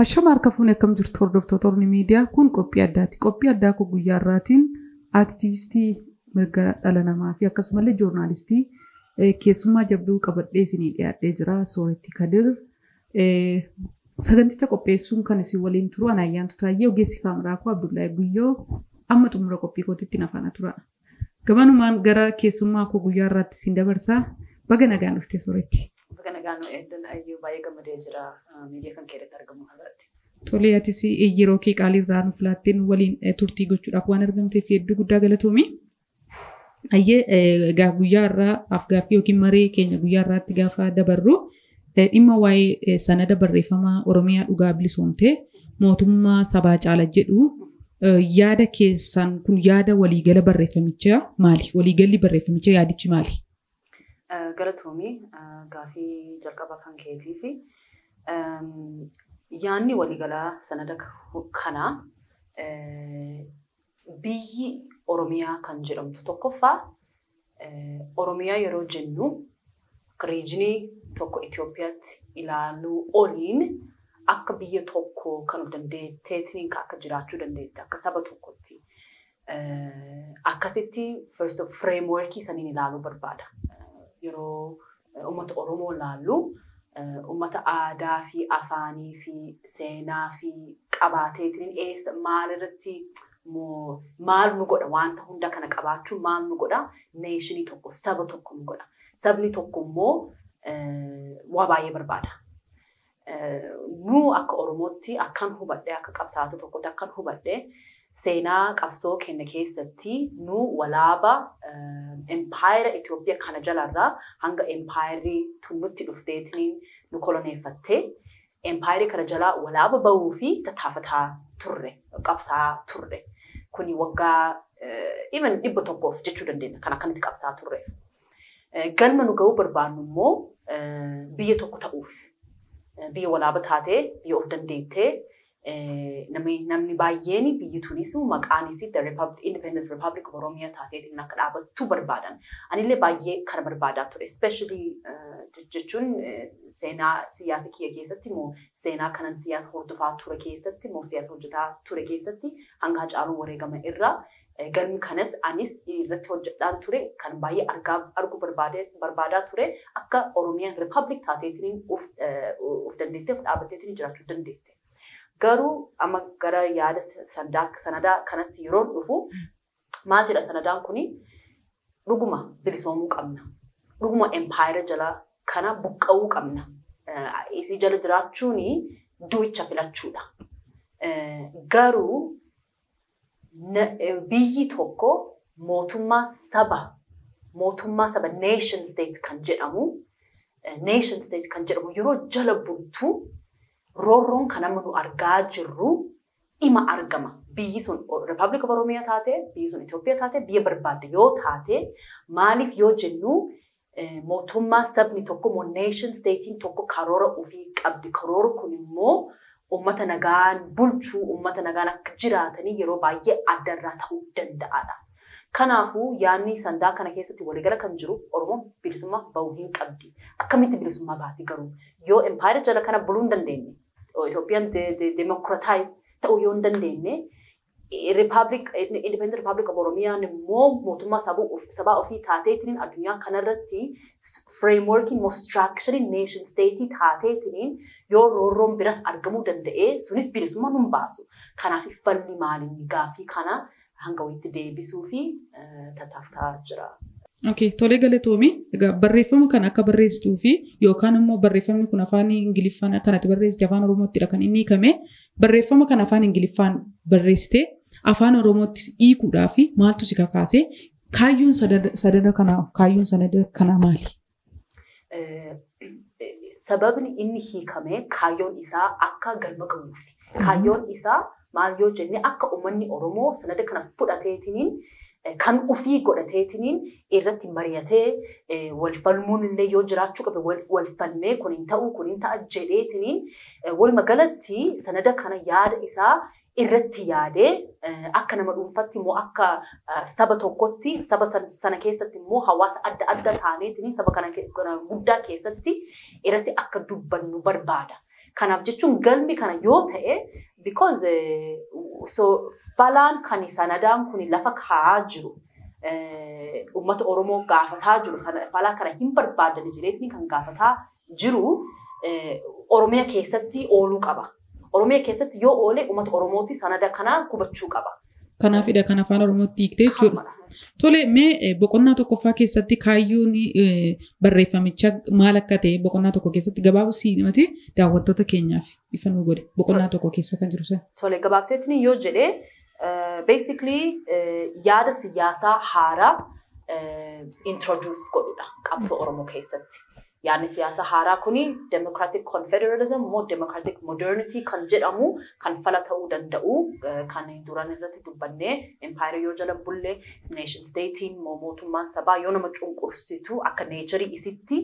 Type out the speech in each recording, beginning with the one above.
Ashama harka fuunee, akkam jirtu hordoftoota Ormi Miidiyaa? Kun qophii addaati. Qophii addaa kun guyyaa har'aatiin aaktivistii mirga dhala namaa fi akkasumallee joornaalistii keessummaa jabduu qabadhee isinii dhiyaadhee jira. Sooretti Kadir. Saganticha qopheessuun kan isin waliin turu Anaayyaantu Taayyee, ogeessi kaameraa koo Abdullahi Guyyoo. Amma xumura qophii kootitti na faana tura. Gamanumaan gara keessummaa koo guyyaa har'aatti isin dabarsaa. Baga nagaan dhufte, Sooretti. Baga nagaan nu eegdan, Ayyuu. Baay'ee gammadee jira miidiyaa kan keessatti argamu kanarratti. Tolee, atis yeroo kee qaalii irraa nuuf laattee nu waliin turtii gochuudhaaf waan argamteef hedduu guddaa galatoomi. Ayyee, egaa guyyaa har'aa afgaaffii yookiin maree keenya guyyaa har'aatti gaafa dabarru, dhimma waa'ee sanada barreeffamaa "Oromiyaa dhugaa bilisoomtee mootummaa sabaa caala" jedhu. Yaada keessan kun, yaada waliigala barreeffamichaa maali? Waliigalli barreeffamichaa, yaadichi maali? Galatoomii gaafii jalqabaa kan keetii fi yaadni waliigalaa sanada kanaa, biyyi Oromiyaa kan jedhamtu, tokkoffaa Oromiyaa yeroo jennu regionii tokko Itoophiyaatti ilaaluu oliin akka biyya tokko kan of dandeetteetiin akka jiraachuu dandeette, akka saba tokkotti. Akkasitti first of frameworkii saniin ilaaluu barbaada. Yeroo uummata Oromoo ilaallu, uummata aadaa fi afaanii fi seenaa fi qabaateetiin eessa maalirratti maal nu godha, wanta hunda kana qabaachuu maal nu godha, nationii tokko, saba tokko nu godha. Sabni tokko immoo waa baay'ee barbaada. Nu akka Oromootti akkan hubadhe, akka qabsaa'ota tokkotti akkan hubadhe, seenaa qabsoo keenya keessatti nu walaaba empaayera Itoophiyaa kana jalarraa hanga empaayerri tun nutti dhufteetiin nu koloneeffattee, empaayerii kana jalaa walaaba bahuu fi tattaafataa turre, qabsaa turre. Kuni waggaa even 100f jechuu dandeenya kan akkanatti qabsaa turreef. Galma nu ga'uu barbaannu immoo biyya tokko ta'uuf, biyya walaaba taatee, biyya of dandeettee, namni baay'een biyyi tunis maqaan isii the Independent Republic of Oromia taateetiin akka dhaabattu barbaadan. Anillee baay'ee kana barbaadaa ture. Especially jechuun seenaa siyaasa kiyya keessatti moo seenaa kanan siyaasa hordofaa ture keessatti moo siyaasa hojjetaa ture keessatti, hanga Hacaaluu wareegama irraa galmi kanas anis irratti hojjedhaan ture, kan baay'ee argaa arguu barbaadaa ture, akka Oromiyaan Republic taateetiin of dandeettee of dhaabbatteetiin jiraachuu dandeette. Garuu amma gara yaada sanadaa kanatti yeroo dhufu, maal jedha sanadaan kuni? Dhuguma bilisoomuu qabna. Dhuguma empaayera jala kana buqqa'uu qabna. Isii jala jiraachuun du'icha filachuudha. Garuu biyyi tokko mootummaa saba nation state kan jedhamu yeroo jala bultu, roorroon kan amma nu argaa jirru ima argama. Biyyi sun Republic of Oromiyaa taate, biyyi sun Itoophiyaa taate, biyya barbaadde yoo taate, maaliif yoo jennu, mootummaa sabni tokko moo nation statein tokko karoora ofii qabdi. Karoora kun immoo uummata nagaan bulchuu, uummata nagaan akka jiraatanii yeroo baay'ee addarraa ta'uu danda'aadha. Kanaafuu yaadni sandaa kana keessatti waliigala kan jiru, Oromoon bilisummaa bahuu hin qabdi. Akkamitti bilisummaa baati garuu? Yoo empaayera jala kana buluu hin dandeenye, Itoophiyaan democratize ta'uu yoo hin dandeenye, Republic, Independent Republic of Oromiyaan immoo mootummaa sabaa ofii taateetiin addunyaa kanarratti frameworking moo structure nation state taateetiin yoo roorroon biras argamuu danda'ee, sunis bilisummaa nun baasu. Kanaaf falli maalinni gaaffii kana hanga wayitti deebisuu fi tattaaftaa jira. Okay, tolee, galatoomi. Egaa barreeffama kana akka barreessituu fi yookaan immoo barreeffamni kun afaan Ingiliffaan akkanatti barreessite, afaan Oromoottidha kan inni hiikame. Barreeffama kana afaan Ingiliffaan barreessitee afaan Oromootti hiikuudhaa fi maaltu si kakaase? Kaayyoon sanada kanaa maali? Sababni inni hiikame, kaayyoon isaa akka galma gahuufi. Kaayyoon isaa maal yoo jenne, akka uummanni Oromoo sanada kana fudhateetiniin kan ofii godhateetiniin irratti mari'atee, wal falmuun illee yoo jiraachuu qabe wal falmee, kun hin ta'u, kun hin ta'a jedheetiniin, waluma galatti sanada kana yaada isaa irratti yaadee, akka nama dhuunfatti immoo akka saba tokkotti, saba sana keessatti immoo hawaasa adda adda taaneetiniin saba kana guddaa keessatti irratti akka dubbannu barbaada. Kanaaf jechuun galmi kana yoo ta'e, because so falaan kan sanadaan kun lafa kaa'aa jiru, uummata Oromoo gaafataa jiru, falaa kana hin barbaadan jireetni kan gaafataa jiru, Oromiyaa keessatti ooluu qaba. Oromiyaa keessatti yoo oole, uummata Oromooti sanada kana hubachuu qaba. Kanaafidha kan afaan Oromootti hiiktee jechuudha. Tole, mee boqonnaa tokkoffaa keessatti kaayyoon barreeffamichaa maal akka ta'e boqonnaa tokko keessatti gabaabsii daawwattoota keenyaaf ifa nu godhe, boqonnaa tokko keessa kan jiru sana. Tole, gabaabseetiin yoo jedhee, basically yaada siyaasaa haaraa introduce godhudha qabsoo Oromoo keessatti. Yaadni siyaasaa haaraa kuni Democratic Confederalism moo Democratic Modernity kan jedhamu, kan fala ta'uu danda'u, kan duran irratti dubbannee, empire yoo jala bulle, nation statein moo mootummaan sabaa yoo nama cunqursitu, akka nature isitti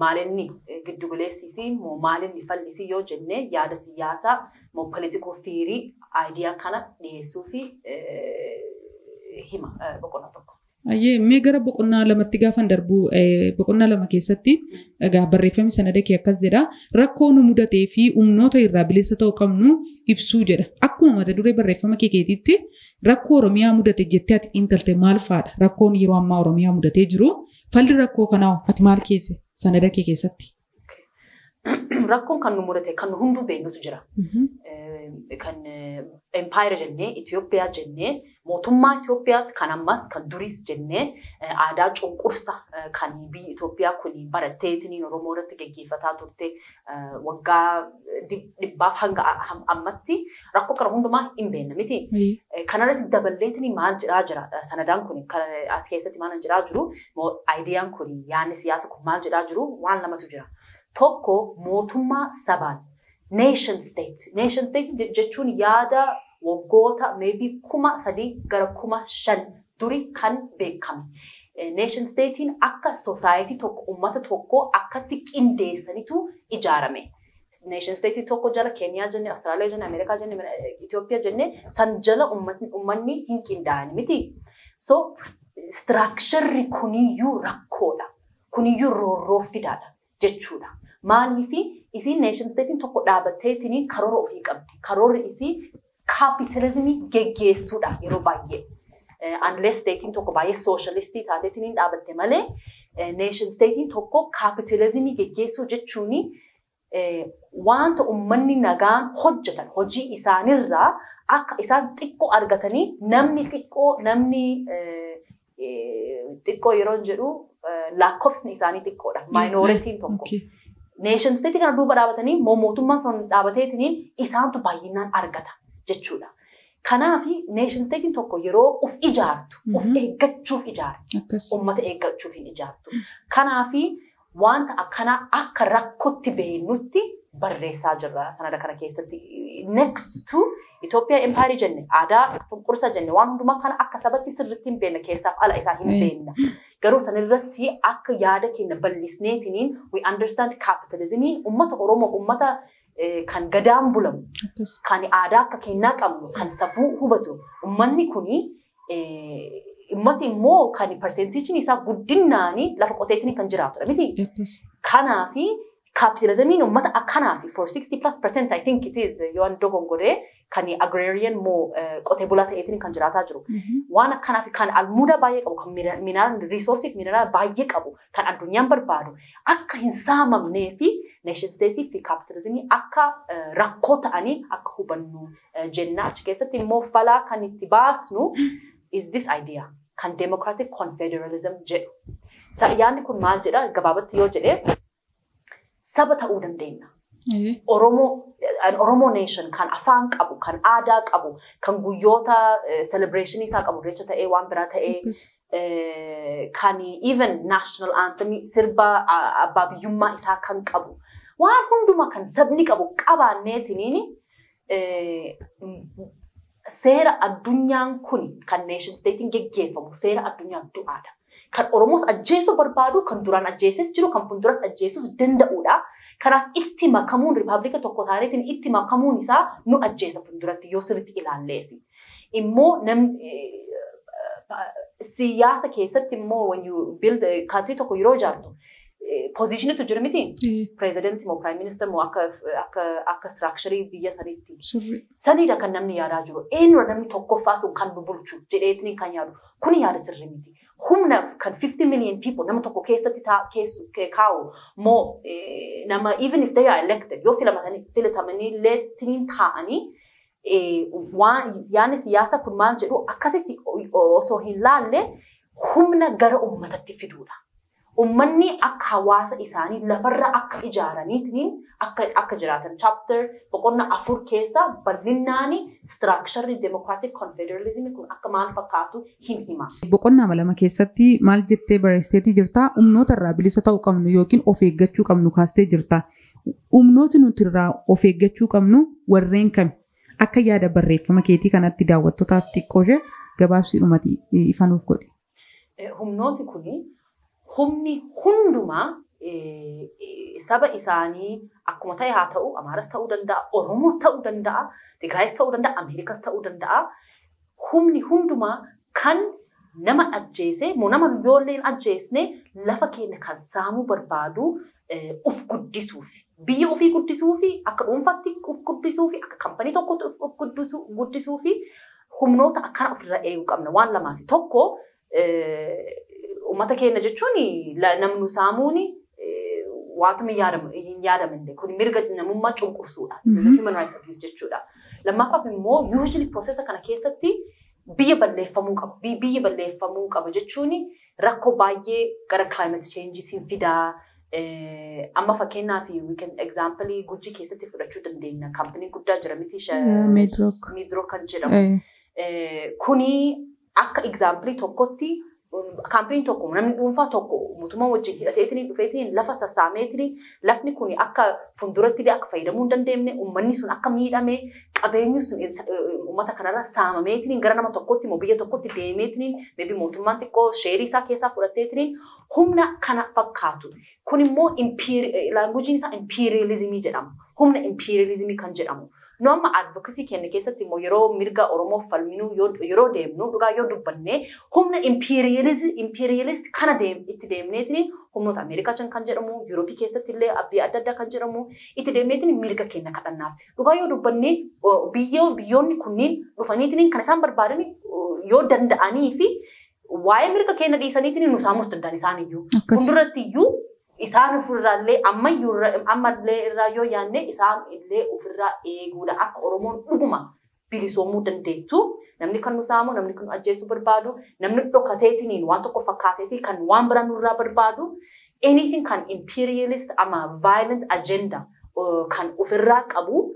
maalinni giddugaleessisii moo maalinni fallisii yoo jenne, yaada siyaasaa moo political theory idea kana dhiyeessuu fi hima boqonnaa tokko. Ayyee, mee gara boqonnaa lamatti gaafan darbu, boqonnaa lama keessatti egaa barreeffamni sanada kee akkas jedha: "Rakkoo nu mudatee fi humnoota irraa bilisa ta'uu qabnu ibsuu" jedha. Akkuma mata duree barreeffama kee keetiitti, rakkoo Oromiyaa mudate jettee ati intalte maal fa'aadha? Rakkoon yeroo ammaa Oromiyaa mudatee jiru, falli rakkoo kanaa ati maal keesse sanada kee keessatti? Rakkoon kan nu mudate kan nu hunduu beeknutu jira. Kan empire jennee, Itoophiyaa jennee, mootummaa Itoophiyaas kan ammas kan duriis jennee, aadaa cunqursa kan biyyi Itoophiyaa kun baratteetiin Oromoo irratti geggeeffataa turte waggaa dhibbaaf hanga ammatti, rakkoo kana hundumaa hin beekna miti. Kanarratti daballeetiin maal jedhaa jira sanadaan kun? As keessatti maal jedhaa jiru? Ideaan kun, yaadni siyaasa kun maal jedhaa jiru? Waan lamatu jira. Tokko, mootummaa sabaan nation state. Nation state jechuun yaada waggoota maybe 3000 gara 5000 duri kan beekame. Nation statein akka society tokko, uummata tokko akkatti qindeessanitu ijaarame. Nation state tokko jala Keeniyaa jenne, Austraaliyaa jenne, Ameerikaa jenne, Itoophiyaa jenne, san jala uummanni hin qindaa'an miti. So structure kuniyyuu rakkoodha. Kuniyyuu roorroo fidaadha jechuudha. Maaliifi isiin nation statein tokko dhaabatteetiin karoora ofii qabdi. Karoorri isii kaapitalizimii geggeessuudha yeroo baay'ee. Unless statein tokko baay'ee sooshaalistii taateetiin dhaabatte malee, nation statein tokko kaapitalizimii geggeessuu jechuun wanta uummanni nagaan hojjetan, hojii isaanirraa akka isaan xiqqoo argatanii, namni xiqqoo yeroo jedhu lakkoofsni isaanii xiqqoodha. Minorityn tokko. Nation state kana duuba dhaabatanii mootummaan sun dhaabateetiin isaantu baay'inaan argata jechuudha. Kanaafi nation statein tokko yeroo uf ijaartu, uf eeggachuuf ijaarti. Uummata eeggachuuf hin ijaartu. Kanaafi wanta akkanaa akka rakkootti beeknutti barreessaa jirra sanada kana keessatti. Next to Itoophiyaa empire jenne, aadaa cunqursa jenne, waan hundumaa kana akka sabatti sirriitti hin beekna, keessaaf ala isaa hin beekna. Garuu sanirratti akka yaada keenya bal'isneetiniin we understand capitalismiin uummata Oromoof, uummata kan gadaan bulamu, kan aadaa akka kennaa qabnu, kan safuu hubatu, uummanni kuni, ummati immoo kan percentageiin isaa guddinnaanii lafa qoteetiin kan jiraatudha miti. Kanaafi kaapitalizimiin uummata akkanaa fi for 60+% I think it is, yoo an dogongoree, kan agrarian moo qotee bulaa ta'eetiin kan jiraataa jiru. Waan akkanaa fi kan albuuda baay'ee qabu, kan mineral resourceiif mineral baay'ee qabu, kan addunyaan barbaadu akka hin saamamnee fi nation state fi kaapitalizimii akka rakkoo ta'anii akka hubannu jenna. Achi keessatti immoo falaa kan itti baasnu is this idea kan democratic confederalism jedhu. Yaadni kun maal jedha gabaabatti yoo jedhee, saba ta'uu dandeenya. Oromoo nation kan afaan qabu, kan aadaa qabu, kan guyyoota celebration isaa qabu, Irreecha ta'ee, waan biraa ta'ee, kan even national anthem, sirba abbaa biyyummaa isaa kan qabu. Waan hundumaa kan sabni qabu qabaanneetiniin, seera addunyaan kun kan nation statein geggeeffamu seera addunyaa du'aadha. Kan Oromoos ajjeesuu barbaadu, kan duraan ajjeeses jiru, kan fuulduras ajjeesuus danda'udha. Kanaaf itti makamuun, ripaablika tokko taaneetiin itti makamuun isaa nu ajjeesa fuulduratti yoo sirriitti ilaalleefi. Immoo namni siyaasa keessatti immoo when you build country tokko yeroo ijaartu, Positionitu jira miti. Pireezidantii moo prime minister moo akka structurii biyya sanitti. Saniidha kan namni yaadaa jiru. Eenyudha namni tokkoffaa sun kan nu bulchu jedheetini kan yaadu. Kuni yaada sirrii miti. Humna kan 50 million people nama tokko keessatti kaa'u moo nama, even if they are elected, yoo filatamanii illee taa'anii, waan yaadni siyaasa kun maal jedhu akkasitti osoo hin laalle humna gara uummatatti fiduudha. Uummanni akka hawaasa isaanii lafarra akka ijaaraniitiin akka jiraatan chapter boqonnaa 4 keessa bal'inaan structure democratic confederalism kun akka maal fakkaatu hin hima. Boqonnaa 2 keessatti maal jettee barreessiteetii jirta? Humnoota irraa bilisa ta'uu qabnu yookiin of eeggachuu qabnu kaastee jirta. Humnooti nuti irraa of eeggachuu qabnu warreen kami? Akka yaada barreeffama keetii kanatti daawwattootaaf xiqqoo ishee gabaabsiidhumati ifanuuf godhi. Humnooti kuni humni hundumaa saba isaanii akkuma ta'e haa ta'u, Amaaras ta'uu danda'a, Oromoos ta'uu danda'a, Tigraayis ta'uu danda'a, Ameerikas ta'uu danda'a. Humni hundumaa kan nama ajjeese, moo nama yoollee hin ajjeesne, lafa keenya kan saamuu barbaadu uf guddisuuf, biyya ofii guddisuufi, akka dhuunfaatti uf guddisuufi, akka kaampanii tokkotti uf guddisuufi humnoota akkana ofirraa eeguu qabna. Waan lamaafi tokko, uummata keenya jechuun namnu saamuun waantuma hin yaadamne kun mirga namummaa cunqursuudha. This is a human rights abuse jechuudha. Lammaffaaf immoo usually processa kana keessatti biyya balleeffamuu qaba. Biyya balleeffamuu qaba jechuun rakkoo baay'ee gara climate change siin fidaa. Amma fakkeenyaaf we can example Gujii keessatti fudhachuu dandeenya. Kaampanii guddaa jira miti? Midroc. Midroc kan jedhamu. Kuni akka example tokkotti kaampaniin tokko, namni dhuunfaa tokko mootummaa wajjin hidhateetiin dhufeetiin lafa sassaameetiin lafni kun akka fuulduratti illee akka fayyadamuu hin dandeenye, uummanni sun akka miidhame, qabeenyi sun uummata kanarra saamameetiin gara nama tokkotti immoo biyya tokkotti deemeetiin, maybe mootummaan xiqqoo shareii isaa keessaa fudhatteetiin humna kana fakkaatu. Kun immoo languageiin isaa imperialismii jedhama. Humna imperialismii kan jedhamu. Nu amma advocacy keenya keessatti immoo yeroo mirga Oromoof falminuu yeroo deemnu, dhugaa yoo dubbanne, humna imperialist kana itti deemneetiin humnoota Ameerikaa kan jedhamu, Yuurooppii keessatti illee biyya adda addaa kan jedhamu itti deemneetiin mirga keenya kadhannaaf. Dhugaa yoo dubbanne, biyyoonni kunniin dhufaniitiin kan isaan barbaadan yoo danda'anii fi waa'ee mirga keenya dhiisaniitiin nu saamuus danda'an isaan iyyuu. Fuulduratti iyyuu isaan ofirraallee ammayyuu ammallee irraa yoo yaadne isaan illee ofirraa eeguudha. Akka Oromoon dhuguma bilisoomuu dandeettu, namni kan nu saamu, namni kan nu ajjeesuu barbaadu, namni dhokateetiin waan tokko fakkaateetii kan waan biraa nurraa barbaadu, anything kan imperialist ama violent agenda kan ofirraa qabu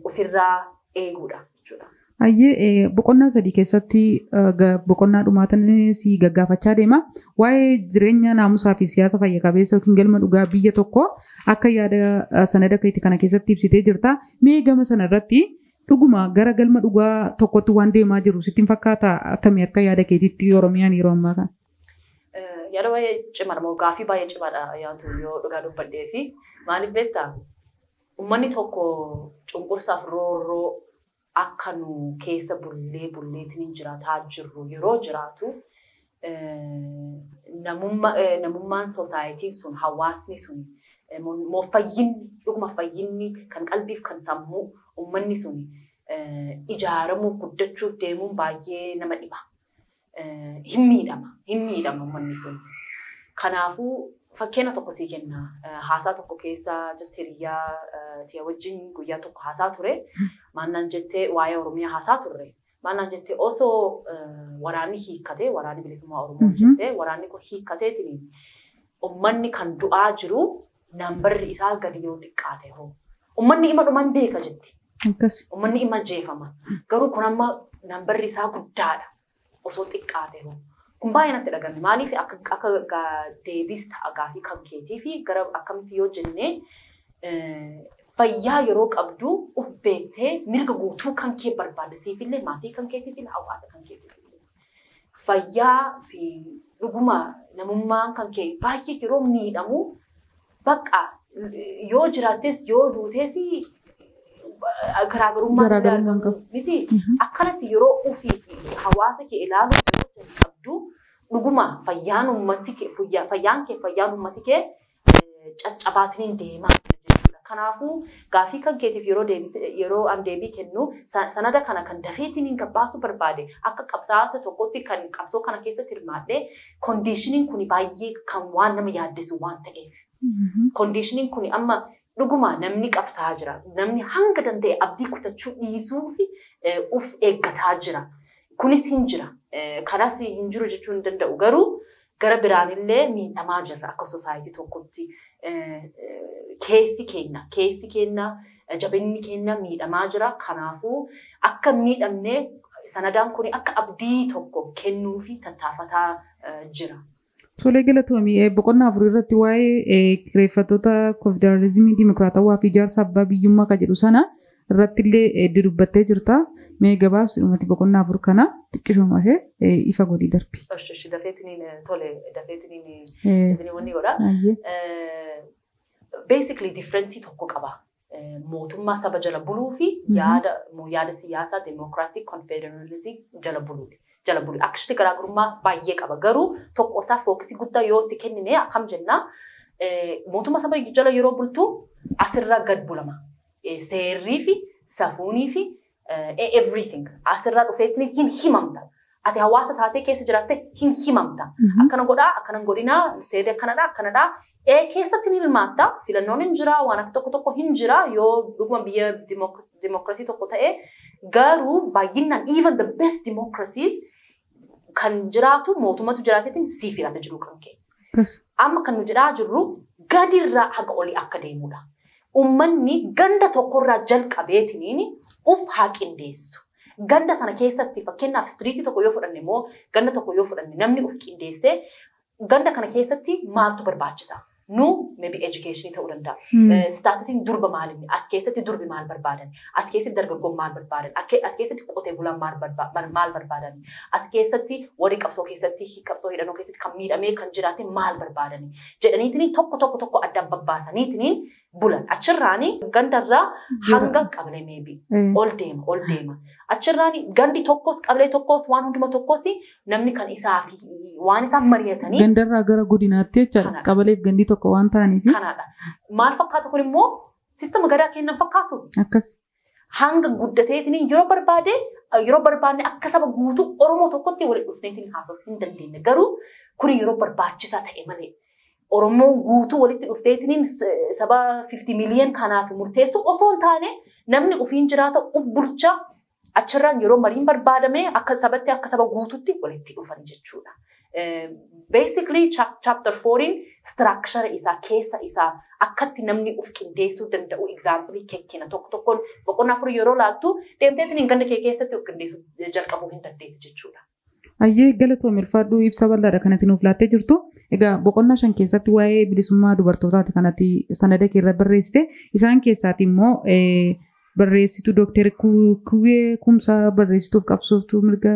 ofirraa eeguudha jechuudha. Ayyee, boqonnaa 3 keessatti boqonnaa dhumaatan si gaggaafachaa deema. Waa'ee jireenya naamusaa fi siyaasa fayya qabeessa yookiin galma dhugaa biyya tokko akka yaada sanada keetii kana keessatti ibsitee jirta. Mee gama sana irratti dhuguma gara galma dhugaa tokkotti waan deemaa jiru sitti hin fakkaata? Akkamii akka yaada keetiitti Oromiyaan yeroo ammaa kana? Yaada baay'ee cimaadha moo gaaffii baay'ee cimaadha yaantu yoo dhugaa dubbadhee fi maaliif beektaa, uummanni tokko cunqursaaf roorroo akka nu keessa bullee bulleetiin jiraataa jirru yeroo jiraatu, namummaan society sun, hawaasni sun moo fayyinni, dhuguma fayyinni kan qalbiif kan sammuu uummanni sun ijaaramuuf guddachuuf deemuun baay'ee nama dhiba. Hin miidhama, hin miidhama uummanni sun. Kanaafuu fakkeenya tokko sii kenna. Haasaa tokko keessa just hiriyyaa tiya wajjin guyyaa tokko haasaa ture. Maannaan jettee, waa'ee Oromiyaa haasaa turre. Maannaan jettee, osoo waraanni hiikkatee, waraanni bilisummaa Oromoo jettee, waraanni kun hiikkateetiin uummanni kan du'aa jiru nambarri isaa gadi yoo xiqqaate hoo. Uummanni ima dhuman beeka jetti. Uummanni ima jeefama. Garuu kun amma nambarri isaa guddaadha. Osoo xiqqaate hoo. Kun baay'ee natti dhagame. Maaliif akka deebiis ta'a gaafii kan keetii fi gara akkamitti yoo jennee, fayyaa yeroo qabdu uf beektee mirga guutuu kan kee barbaadde siifillee, maatii kan keetiifillee, hawaasa kan keetiifillee. Fayyaa fi dhuguma namummaan kan kee baay'ee yeroo miidhamu, bakka yoo jiraattes yoo duutes garaagarummaa miti. Akkanatti yeroo ofii fi hawaasa kee ilaaluu yeroo jalqabdu, dhuguma fayyaan uummati kee, fayyaan kee, fayyaan uummati kee Caccabaatiin deemaa jechuudha. Kanaafuu gaafii kan keetiif yeroo an deebii kennu, sanada kana kan dafeetiin gabbaasuu barbaade, akka qabsaa'ota tokkotti kan qabsoo kana keessatti hirmaadhe, conditioniin kun baay'ee kan waan nama yaaddessu waan ta'eef. Conditioniin kun amma dhuguma namni qabsaa'aa jira. Namni hanga danda'e abdii kutachuu dhiisuu fi uf eeggataa jira. Kunis hin jira. Kanas hin jiru jechuu hin danda'u. Garuu gara biraanillee miidhamaa jirra akka society tokkotti. Keessi keenya, jabinni keenya miidhamaa jira. Kanaafuu akka miidhamnee sanadaan kun akka abdii tokko kennuu fi tattaafataa jira. Tolee, galatoomii. Boqonnaa 4 irratti waa'ee kireeffattoota konfederaalizimii dimokiraatawaa fi ijaarsa abbaa biyyummaa kan jedhu sana irratti illee dudubbattee jirta. Mee gabaabsidhumatti boqonnaa 4 kana xiqqishuma ishee ifa godhii darbi. Dafeetiniin, tole, dafeetiniin isin wanni godha. Basically difference tokko qaba. Mootummaa saba jala buluu fi yaada siyaasaa democratic confederalism jala buluudha. Jala bulu. Actually garaagarummaa baay'ee qaba. Garuu tokko isaa focusii guddaa yoo itti kennine akkam jennaa, mootummaa saba jala yeroo bultu asirraa gad bulama. Seerrii fi safuunii fi everything asirraa dhufeetiin hin himamta. Ati hawaasa taatee keessa jiraatte hin himamta. Akkana godhaa, akkana godhinaa, seerri akkanadhaa, akkanadhaa. Keessatti ni hirmaatta. Filannoon hin jira, waan akka tokko tokko hin jira yoo dhuguma biyya dimokiraasii tokko ta'e, garuu baay'inaan even the best democracies kan jiraatu mootummatu jiraateetiin sii filata jiru kan ka'e. Amma kan nu jedhaa jirru gadirraa haga olii akka deemudha. Uummanni ganda tokkorraa jalqabeetiniin uf haa qindeessu. Ganda sana keessatti, fakkeenyaaf streetii tokko yoo fudhanne immoo, ganda tokko yoo fudhanne, namni uf qindeessee ganda kana keessatti maaltu barbaachisa? Nu maybe education ta'uu danda'a. Statusiin durba maalinni? As keessatti durbi maal barbaadan? As keessatti dargaggoon maal barbaadan? As keessatti qotee bulaan maal barbaadan? As keessatti warri qabsoo keessatti, qabsoo hidhannoo keessatti kan miidhamee kan jiraate maal barbaadan? Jedhaniitiin tokko tokko tokko addaan babbaasaniitiin bulan. Achirraani gandarraa hanga qabalee maybe ol deema, ol deema. Achirraani gandi tokkos, qabalee tokkos, waan hunduma tokkos, namni kan isaa fi waan isaan mari'atanii. Gandarraa gara godinaatti jechaadha. Qabaleef gandi tokko waan ta'aniif. Kanaadha. Maal fakkaatu kun immoo? Sistema gadaa kennan fakkaatu. Akkas. Hanga guddateetiin yeroo barbaade, yeroo barbaanne akka saba guutuu Oromoo tokkotti walitti dhufneetiin haasa'uu hin dandeenye. Garuu kun yeroo barbaachisaa ta'e malee. Oromoon guutuu walitti dhufteetiin saba 50 million kanaaf murteessu osoo hin taane, namni ofiin jiraata, uf bulcha, achirraan yeroo mariin barbaadame akka sabatti, akka saba guutuutti walitti dhufan jechuudha. Basically chapter 4 structure isaa, keessa isaa, akkatti namni uf qindeessuu danda'u example kekkina tokko tokkoon. Boqonnaa 4 yeroo laaltu deemteetiin ganda kee keessatti of qindeessuu jalqabuu hin dandeetti jechuudha. Ayyee, galatoom, ulfaadhu, ibsa bal'aadha kanatti nuuf laattee jirtu. Egaa boqonnaa 5 keessatti waa'ee bilisummaa dubartootaati kanatti sanada kee irra barreessite. Isaan keessaati immoo barreessituu Dookter Kuwee Kumsaa, barreessituuf qabsooftuu mirga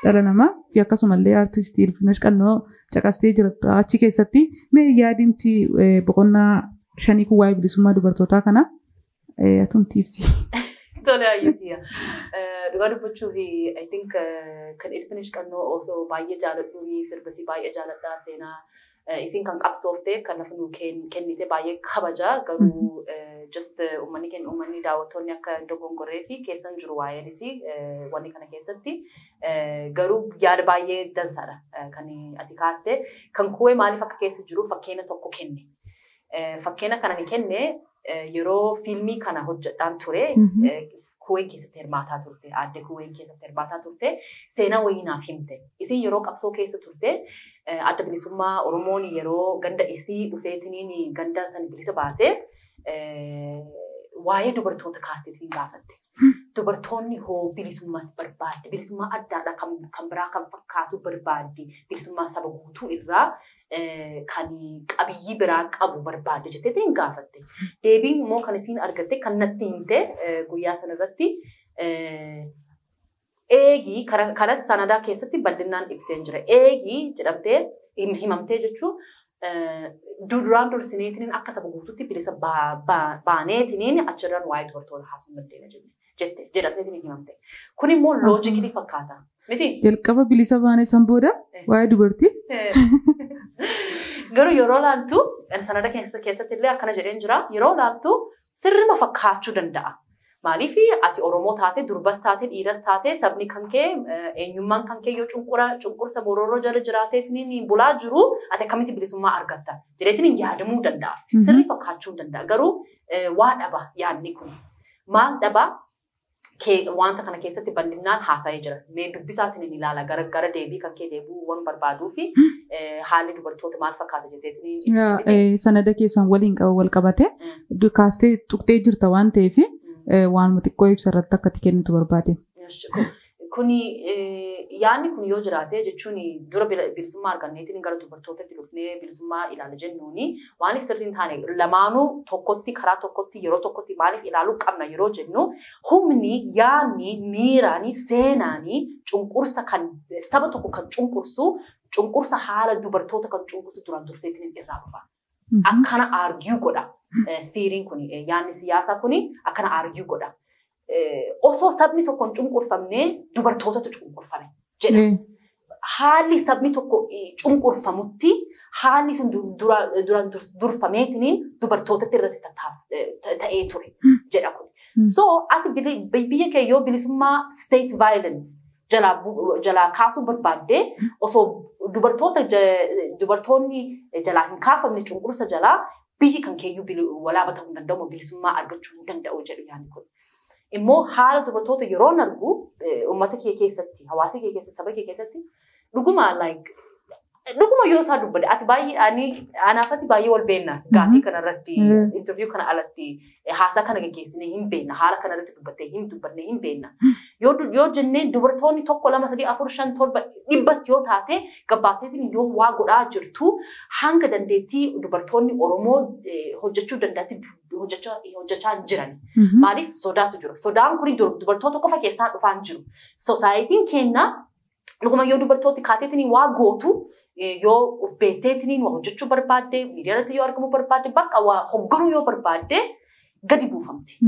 dhala namaa fi akkasumallee aartistii Ilfinesh Qannoo caqastee jirta achi keessatti. Mee yaadimti boqonnaa 5 kun waa'ee bilisummaa dubartootaa kana atumti ibsi. Tole, ayyuutiya. Dhugaa dubbachuuf, I think kan Ilfinesh Qannoo osoo baay'ee jaaladhuuni, sirbasii baay'ee jaaladhaa, seenaa isin kan qabsoofte kan lafa nuu kennite baay'ee kabaja, garuu just uummanni keenya, uummanni daawwattoonni akka hin dogongorree fi keessan jiru waa'eenis wanni kana keessatti, garuu yaada baay'ee dansaadha kan ati kaaste. Kan kuwee maaliif akka keessa jiru fakkeenya tokko kenne. Fakkeenya kana ni kenne, yeroo fiilmii kana hojjedhaan ture kuween keessatti hirmaataa turte, aadde kuween keessatti hirmaataa turte, seenaa wayii naaf himte. Isin yeroo qabsoo keessa turte, adda bilisummaa Oromoon yeroo ganda isii dhufeetiniin ganda san bilisa baasee, waa'ee dubartoota kaasteetiin gaafatte. Dubartoonni hoo bilisummaas barbaaddi. Bilisummaa addaadha kan biraa kan fakkaatu barbaaddi. Bilisummaa saba guutuu irraa kan qabiyyii biraa qabu barbaadde jetteetiin gaafatte. Deebiin immoo kan isiin argatte, kan natti himte guyyaa sanarratti, eegii kanas sanadaa keessatti bal'inaan ibseen jira. Eegii jedhamtee himamtee jechuun duraan dursineetiin akka saba guutuutti bilisa baaneetiniin achirraan waa'ee dubartoota haasuu dandeenya jenne. Jette jedhamteetiin himamte. Kun immoo logically fakkaata. Miti? Jalqaba bilisa baanee san booda waa'ee dubartii. Garuu yeroo laaltu sanada keessatti illee akkana jedheen jira. Yeroo laaltu sirrima fakkaachuu danda'a. Maaliif ati Oromoo taate, durbas taate, dhiiras taate, sabni kan kee, eenyummaan kan kee yoo cunqursa bororoo jala jiraateetiin bulaa jiru, ati akkamitti bilisummaa argatta jedheetiin yaadamuu danda'a. Sirri fakkaachuu danda'a. Garuu waa dhaba yaadni kun. Maal dhaba? Wanta kana keessatti bal'inaan haasa'ee jira. Mee dubbisaatiin hin ilaala, gara deebii kan kee deebi'uu waan barbaaduu fi haalli dubartoota maal fakkaata jetteetiin. Sanada keessan waliin wal qabate kaastee tuqxee jirta waan ta'eef waan xiqqoo ibsa irratti akka itti kennitu barbaade. Kuni yaadni kun yoo jiraate, jechuun dura bilisummaa arganneetiin gara dubartootatti dhufnee bilisummaa ilaala jennuuni, maaliif sirrii hin taane? Lamaanuu tokkotti, karaa tokkotti, yeroo tokkotti maaliif ilaaluu qabna yeroo jennu, humni, yaadni, miiraanii, seenaanii cunqursa kan saba tokko kan cunqursu, cunqursa haala dubartoota kan cunqursu duraan durseetiin irraa dhufa. Akkana argue godha. Theoryn kun, yaadni siyaasaa kun akkana argue godha. Osoo sabni tokko hin cunqurfamne dubartootatu cunqurfame jedha. Haalli sabni tokko cunqurfamutti haalli sun duraan durfameetiniin dubartootatti irratti ta'ee ture jedha kun. So ati biyya kee yoo bilisummaa state violence jalaa kaasuu barbaadde, osoo dubartoonni jalaa hin kaafamne cunqursa jalaa, biyyi kan keeyyuu walaaba ta'uu hin danda'u, bilisummaa argachuu hin danda'u jedhu yaadni kun. Immoo haala dubartoota yeroo argu, uummata kee keessatti, hawaasa kee keessatti, saba kee keessatti, dhuguma like dhuguma yoo isaa dubbate, ati baay'ee, ani anaafatti baay'ee wal beenna, gaafii kanarratti, interview kana alatti haasaa kana geggeessinee hin beenna, haala kanarratti dubbattee hin dubbanne hin beenna. Yoo jennee, dubartoonni tokko, lama, sadii, afur, shan, torba, dhibbas yoo taate, gabbaateetiin yoo waa godhaa jirtu, hanga dandeettii dubartoonni Oromoo hojjechuu dandeettii hojjechaa hin jiran. Maaliif? Sodaatu jira. Sodaan kun dubartoota qofa keessaa dhufaa hin jiru. Societyn keenya dhuguma yoo dubartooti kaateetiin waa gootu, yoo of beekteetiin waa hojjechuu barbaadde, miidiyaa irratti yoo argamuu barbaadde, bakka waa hogganuu yoo barbaadde, gadi buufamti.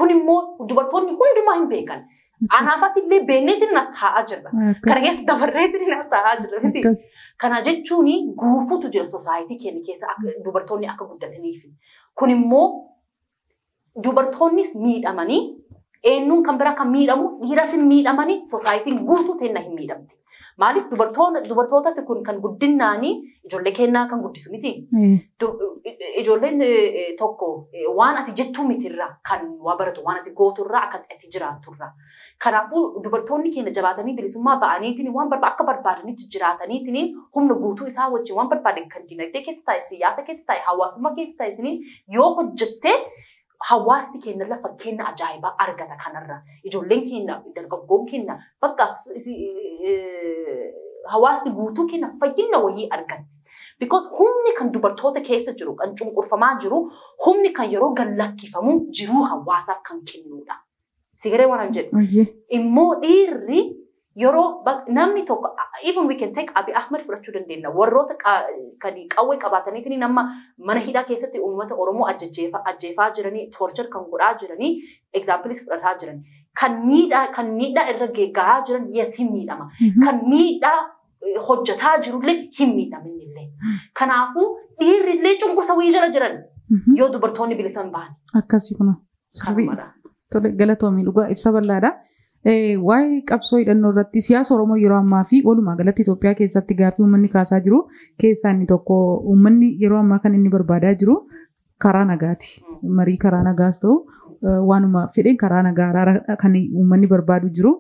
Kun immoo dubartoonni hundumaa hin beekan. Anaafatti illee beekneetiin as taa'aa jirra. Kana keessa dabarreetiin as taa'aa jirra miti. Kana jechuun guufuutu jira society keenya keessa dubartoonni akka guddataniif. Kun immoo dubartoonnis miidhamanii, eenyuun kan biraa kan miidhamu, dhiiras hin miidhamanii, societyn guutuu teenna hin miidhamti. Maaliif? Dubartootatti kun kan guddinnaanii ijoollee kennaa kan guddisu miti. Ijoolleen tokko waan ati jettuu mitirraa kan waa baratu, waan ati gooturraa, akka ati jiraatturraa. Kanaafuu dubartoonni keenya jabaatanii bilisummaa ba'aniitiin waan akka barbaadanitti jiraataniitiin, humna guutuu isaa wajjin waan barbaadan kan dinagdee keessa taa'e, siyaasa keessa taa'e, hawaasummaa keessa taa'e yoo hojjettee, hawaasni keenya lafa kenna ajaa'ibaa argata kanarra. Ijoolleen keenya, dargaggoon keenya, bakka hawaasni guutuu keenya fayyina wayii argatti. Because humni kan dubartoota keessa jiru, kan cunqurfamaa jiru, humni kan yeroo gallakkifamu jiruu hawaasaaf kan kennudha. Sigaree waan jedhu. Immoo dhiirri yeroo namni tokko, even we can take Abiy Ahmed fudhachuu dandeenya. Warroota kan qawwee qabaataniitiin nama mana hidhaa keessatti uummata Oromoo ajjeefaa jiranii, torture kan godhaa jiranii, examples fudhataa jiran. Kan miidhaa irra gahaa jiran, yes, hin miidhama. Kan miidhaa hojjetaa jirullee hin miidhaminillee. Kanaafuu dhiirrillee cunqursa wayii jala jiran yoo dubartoonni bilisan bahan. Akkasii kuna. Tole, galatoomii, dhugaa ibsa bal'aadha. Waa'ee qabsoo hidhannoo irratti, siyaasa Oromoo yeroo ammaa fi walumaa galatti Itoophiyaa keessatti gaaffii uummanni kaasaa jiru keessaa inni tokko, uummanni yeroo ammaa kan inni barbaadaa jiru karaa nagaati. Marii karaa nagaas ta'u, waanuma fedheen karaa nagaa araara kan uummanni barbaadu jiru.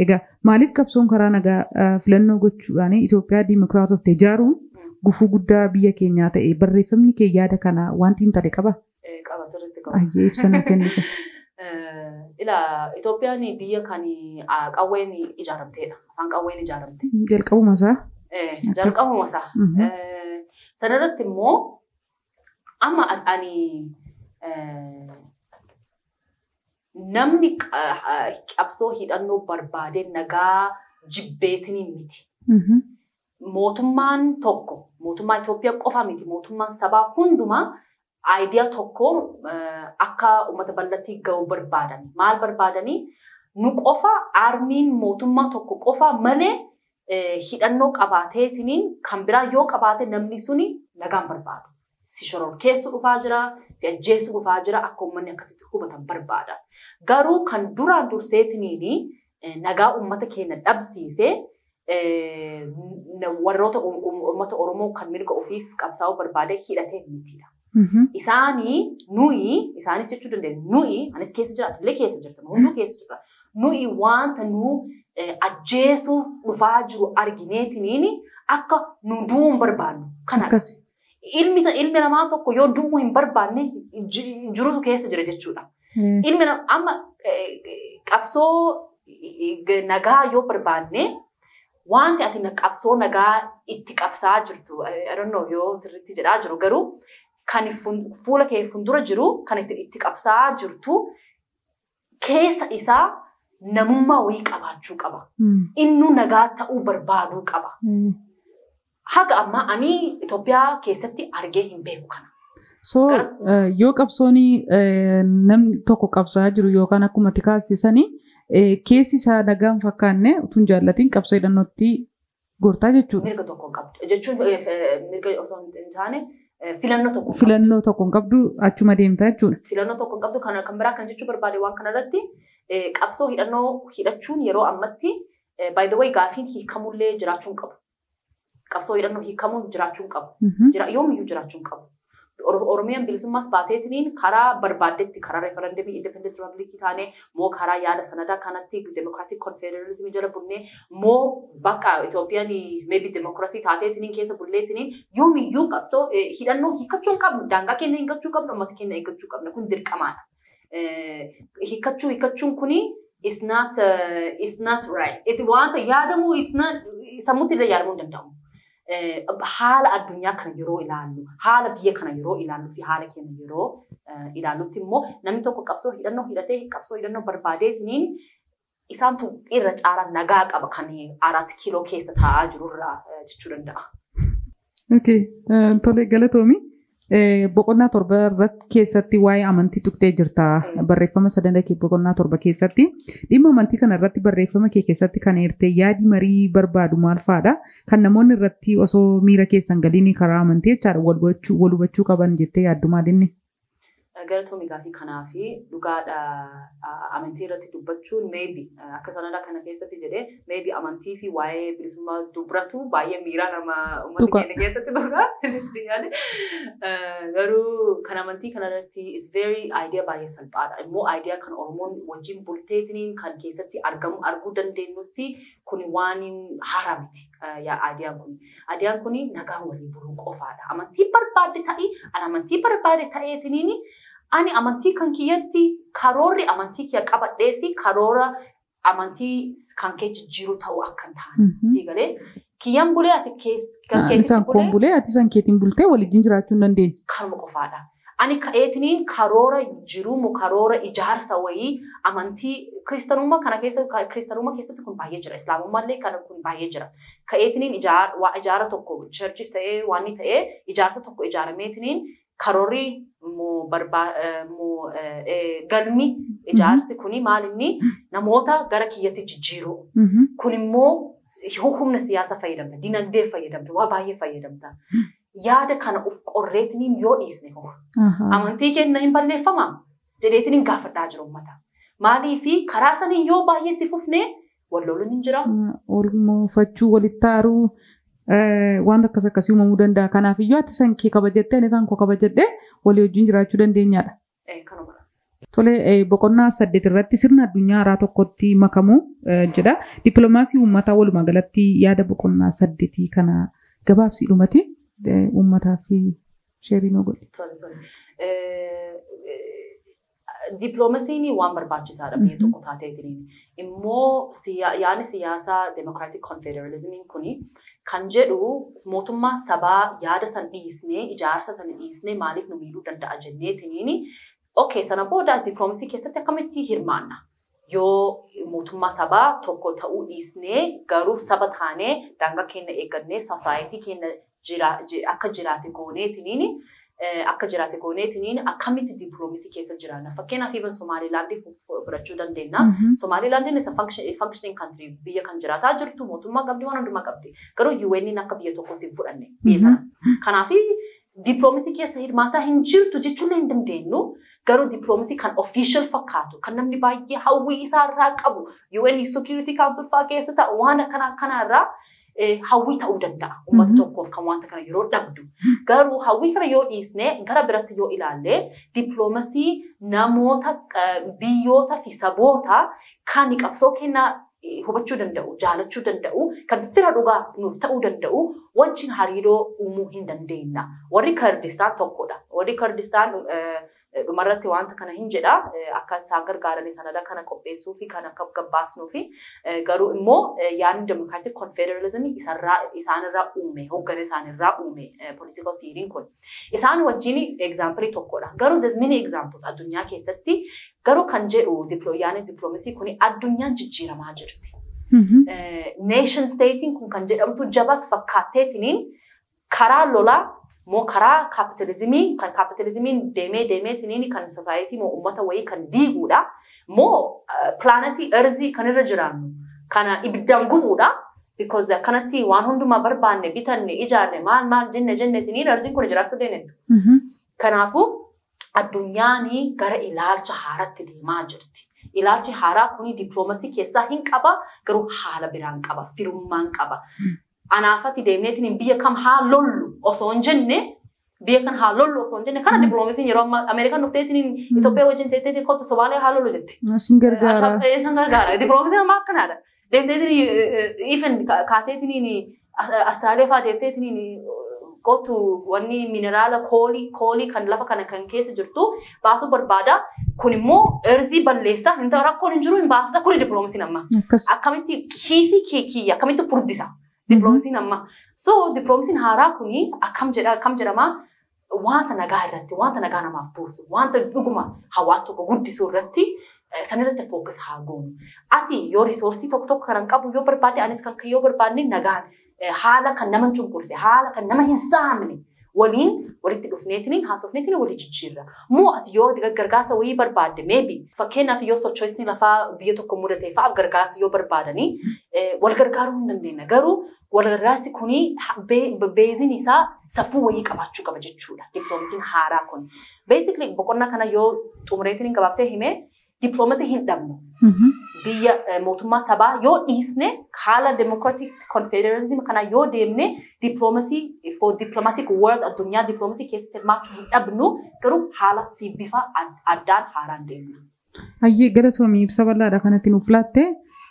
Egaa maaliif qabsoon karaa nagaa filannoo gochuudhaan Itoophiyaa diimokiraatofte ijaaruun gufuu guddaa biyya keenyaa ta'e? Barreeffamni kee yaada kana wanti hin tale qaba? Qaba, sirriitti qaba. Ayyee, ibsa nuu kennite. Ila, Itoophiyaan biyya kan qawween ijaaramteedha. Afaan qawween ijaaramte. Jalqabuma isaa. Jalqabuma isaa. Sanarratti immoo amma ani namni qabsoo hidhannoo barbaade nagaa jibbeetiniin miti. Mootummaan tokko, mootummaa Itoophiyaa qofa miti, mootummaan sabaa hundumaa Idea tokko akka uummata bal'atti ga'uu barbaadan. Maal barbaadanii? Nu qofa armyn mootummaa tokko qofa malee hidhannoo qabaateetiniin kan biraa yoo qabaate namni suni nagaan barbaadu. Si shororkeessu dhufaa jira, si ajjeessu dhufaa jira, akka uummanni akkasitti hubatan barbaada. Garuu kan duraan durseetiniin nagaa uummata keenya dhabsiisee warroota uummata Oromoo kan mirga ofiif qabsaa'uu barbaade hidhatee mitidha. Isaanii nuyi, isaanis jechuu dandeenya, nuyi, anis keessa jira, atillee keessa jirta, hunduu keessa jira. Nuyi wanta nu ajjeesuuf dhufaa jiru argineetiniin akka nu du'uu hin barbaannu. Kanadha. Ilmi namaa tokko yoo du'uu hin barbaanne jirutu keessa jira jechuudha. Ilmi namaa amma qabsoo nagaa yoo barbaanne, wanti ati qabsoo nagaa itti qabsaa jirtu, I don't know yoo sirriitti jedhaa jiru, garuu kan fuula kee fuuldura jiru, kan itti qabsaa jirtu keessa isaa namummaa wayii qabaachuu qaba. Innuu nagaa ta'uu barbaaduu qaba. Haga ammaa ani Itoophiyaa keessatti argee hin beeku kana. So yoo qabsoon namni tokko qabsaa jiru yookaan akkuma ati kaasisanii keessi isaa nagaa hin fakkaanne, utuu hin jaallatiin qabsoo hidhannootti gortaa jechuudha. Mirga tokko hin qabdu. Jechuun mirga osoo hin taane filannoo tokko hin qabdu. Filannoo tokko hin qabdu, achuma deemtaa jechuudha. Filannoo tokko hin qabdu. Kan biraa kan jechuu barbaade waan kanarratti, qabsoo hidhannoo hidhachuun yeroo ammatti, by the way, gaafiin hiikamullee jiraachuu hin qabu. Qabsoo hidhannoo hiikamuun jiraachuu hin qabu. Yoomiyyuu jiraachuu hin qabu. Oromiyaan bilisummaas baateetiniin karaa barbaaddetti, karaa referendumii independent republic taanee moo, karaa yaada sanadaa kanatti democratic confederalism jala bunnee moo, bakka Itoophiyaan maybe democracy taateetiniin keessa bulleetiniin, yoomiyyuu qabsoo hidhannoo hiikkachuu hin qabnu. Daangaa keenya hiikkachuu qabnu, uummata keenya eeggachuu qabna. Kun dirqamaadha. Hiikkachuun kuni is not right. It wanta yaadamu, it's not, sammuutti illee yaadamuu hin danda'amu. Haala addunyaa kana yeroo ilaallu, haala biyya kana yeroo ilaallu fi haala keenya yeroo ilaallutti immoo namni tokko qabsoo hidhannoo hidhatee, qabsoo hidhannoo barbaadeetiniin isaantu irra caalaa nagaa qaba kan 4 kiiloo keessa taa'aa jirurraa jechuu danda'a. Okay, tole, galatoomi. Boqonnaa 7 irratti keessatti waa'ee amantii tuqxee jirta. Barreeffama sadan kee boqonnaa 7 keessatti. Dhimma amantii kana irratti barreeffama kee keessatti kan eertee yaadi marii barbaadu maal fa'aadha? Kan namoonni irratti osoo miira keessan galiin karaa amantii jechaadha wal hubachuu qaban jettee yaaddu maalinni? Galatoomii gaafii kanaa fi dhugaadha, amantii irratti dubbachuun maybe akka sanada kana keessatti jedhee maybe amantii fi waa'ee bilisummaa dubbatu baay'ee miiraa nama uummata keenya keessatti tuqa. Garuu kan amantii kana irratti is very idea baay'ee salphaadha. Immoo idea kan Oromoon wajjin bulteetiniin kan keessatti argamu arguu dandeenyutti kun waan haaraa miti. Ideaan kun. Ideaan kun nagaan walii buluu qofaadha. Amantii barbaadde ta'ii, ani amantii barbaade ta'eetiniin, ani amantii kan kiyyatti karoorri amantii kiyya qabadhee fi karoora amantii kan kee jijjiiruu ta'uu akka hin taane. Sii galee, kiyyaan bulee ati kan keetitti Isaan koon bulee ati isaan keetiin bultee waliin jiraachuu hin dandeenye. Kanuma qofaadha. Ani ka'eetiniin karoora jiruumu karoora ijaarsa wayii amantii kiristaanummaa kana keessa, kiristaanummaa keessatti kun baay'ee jira. Islaamummaallee kana kun baay'ee jira. Ka'eetiniin ijaara tokko, churchis ta'ee waan ta'ee, ijaarsa tokko ijaarameetiniin karoorri moo moo galmi ijaarsi kuni maal inni namoota gara kiyyatti jijjiiruu. Kun immoo humna siyaasaa fayyadamta, dinagdee fayyadamta, waa baay'ee fayyadamta. Yaada kana of qorreetiniin yoo dhiisne hoo amantii keenya hin balleeffamaa jedheetiniin gaafadhaa jiru uummata. Maaliifi karaa saniin yoo baay'ee itti fufnee wal loluun hin jira. Wal muufachuu, walitti aaruu, wanta akkas akkasii uumamuu danda'a. Kanaaf iyyuu ati san kee kabajattee ani isaan koo kabajadhee walii wajjin jiraachuu dandeenyaadha. Kanuma. Tole, boqonnaa 8 irratti sirna addunyaa haaraa tokkotti makamuu jedha. Dippiloomaasii uummataa walumaa galatti yaada boqonnaa 8 kana gabaabsiidhumati uummataa fi share nuu godhi. Tole. Dippiloomaasiin waan barbaachisaadha biyya tokko taateetiin. Immoo yaadni siyaasaa Democratic Confederalismiin kuni kan jedhu mootummaa sabaa yaada san dhiisnee, ijaarsa san dhiisnee, maaliif nu miidhuu danda'a jenneetiniin, okay, sana booda dippiloomaasii keessatti akkamitti hirmaanna? Yoo mootummaa sabaa tokko ta'uu dhiisnee garuu saba taanee daangaa keenya eeggannee society keenya akka jiraate gooneetiniin Akka jiraate gooneetiniin akkamitti dippiloomasii keessa jiraanna. Fakkeenyaaf even Somaalilaandii fudhachuu dandeenya. Somaalilaandiin isa functioning country, biyya kan jiraataa jirtu, mootummaa qabdi, waan hundumaa qabdi. Garuu UN akka biyya tokkotti hin fudhanne biyya kana. Kanaaf dippiloomasii keessa hirmaataa hin jirtu jechuun hin dandeenyu. Garuu dippiloomasii kan official fakkaatu, kan namni baay'ee hawwii isaa irraa qabu, UN Security Council fa'aa keessa ta'u, waan akkana akkanaa irraa hawwii ta'uu danda'a. Uummata tokkoof kan wanta kana yeroo dhabdu. Garuu hawwii kana yoo dhiisne, gara biratti yoo ilaalle, dippiloomasii namoota, biyyoota fi saboota kan qabsoo kennaa hubachuu danda'u, jaalachuu danda'u, kan fira dhugaa nuuf ta'uu danda'u wajjin hariiroo uumuu hin dandeenya. Warri Kurdistaan tokkodha. Warri Kurdistaan dhumarratti wanta kana hin jedha, akka isaan gargaaranii sanada kana qopheessuu fi kan akka gabbaasnuu fi garuu immoo yaadni democratic confederalism isaanirraa uume, hoggana isaanirraa uume political theory kun. Isaan wajjin example tokkodha. Garuu there's many examples addunyaa keessatti. Garuu kan jedhu, yaadni dippiloomasii kun addunyaan jijjiiramaa jirti. Nation statein kun kan jedhamtu jabas fakkaatteetiniin karaa lolaa moo karaa kaapitalizimii, kan kaapitalizimiin deemee deemeetiniin kan society moo uummata wayii kan diiguudha moo pilaanetii earthii kan irra jiraannu kana ibiddaan gubuudha. Because akkanatti waan hundumaa barbaanne, bitanne, ijaarre, maal maal jenne jennetiniin earthiin kun jiraachuu dandeenya. Kanaafuu addunyaan gara ilaalcha haaraatti deemaa jirti. Ilaalchi haaraa kuni dippiloomasii keessaa hin qaba, garuu haala biraan qaba, firummaan qaba. Anaafatti deemneetiin biyya kam haa lollu osoo hin jenne, biyya kan haa lollu osoo hin jenne, kana dippiloomaasiin yeroo ammaa Ameerikaan dhufteetiin Itoophiyaa wajjin teetteetiin kottu Somaaliyaa haa lollu jetti. Sin gargaara. Sin gargaara. Dippiloomaasiin ammaa akkanaadha. Deemteetiin even kaateetiin Austraaliyaa fa'aa deemteetiin kottu wanni mineraala coalii kan lafa kana kan keessa jirtu baasuu barbaada. Kun immoo earthii balleessaa hin ta'u, rakkoon hin jiru, hin baasna. Kuni dippiloomaasiin amma. Akkamitti kiisii kee kiyya akkamitti furdisa dippiloomaasiin amma. So dippiloomaasiin haaraa kuni akkam jedha, akkam jedhama, wanta nagaa irratti, wanta nagaa namaaf buusu, wanta dhuguma hawaasa tokko guddisuu irratti, sanirratti focus haa goonu. Ati yoo resourceii tokko tokko kan qabu yoo barbaade, anis kan yoo barbaadne, nagaan haala kan nama cunqurse, haala kan nama hin saamne waliin walitti dhufneetiin haasofneetiin walii jijjiirra. Moo ati yoo gargaarsa wayii barbaadde, maybe fakkeenyaaf yoo sochoosni lafaa biyya tokko mudate fa'aa gargaarsa yoo barbaadanii wal gargaaruu hin dandeenya. Garuu wal gargaarsi kuni baseiin isaa safuu wayii qabaachuu qaba jechuudha. Dippiloomaasiin haaraa kun. Basically boqonnaa kana yoo xumureetiin gabaabsee himee, dippiloomaasii hin dhabnu. Biyya mootummaa sabaa yoo dhiisne, haala democratic confederalism kana yoo deemne, dippiloomasii for diplomatic world, addunyaa dippiloomasii keessatti hirmaachuu hin dhabnu, garuu haala fi bifa addaan haaraan deemna. Hayyee, galatoomii, ibsa bal'aadha kanatti nuuf laatte.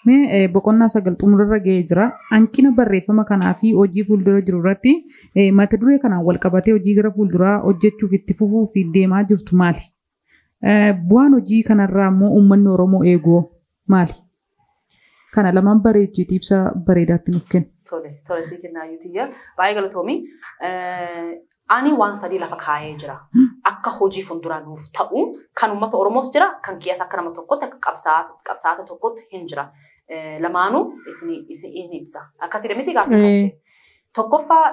Mee boqonnaa 9 xumurarra ga'ee jira. Hanqina barreeffama kanaa fi hojii fuuldura jiru irratti, mata duree kanaan wal qabatee hojii gara fuulduraa hojjechuuf itti fufuu fi deemaa jirtu maali? Bu'aan hojii kanarraa immoo uummanni Oromoo eeguu maali? Kana lamaan bareechiiti ibsa bareedaatti nuuf kenna. Tole, tole, sii kennaa yuutiyya. Baay'ee galatoomii. Ani waan sadii lafa kaayee jira. Akka hojii fuulduraa nuuf ta'u, kan uummata Oromoos jira, kan kiyyaas akka nama tokkotti, akka qabsaa'aa tokkotti hin jira. Lamaanuu isin ibsa. Akkasii miti gaafa. Tokkoffaa,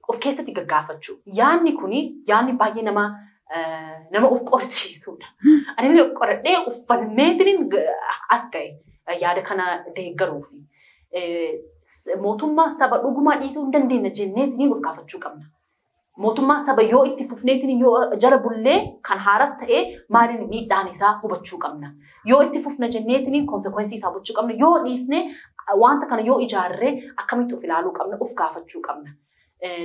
of keessatti gaggaafachuu. Yaanni kuni yaanni baay'ee nama of qorsiisudha. Ani illee of qoradhee of falmeetiin as ga'e yaada kana deeggaruufi. Mootummaa saba dhugumaa dhiisuu hin dandeenya jenneetiin of gaafachuu qabna. Mootummaa saba yoo itti fufneetiin yoo jala bullee, kan haaras ta'ee, maaliin miidhaan isaa hubachuu qabna. Yoo itti fufna jenneetiin consequenceii isaa hubachuu qabna. Yoo dhiisne, wanta kana yoo ijaarree, akkamitti of ilaaluu qabna, of gaafachuu qabna.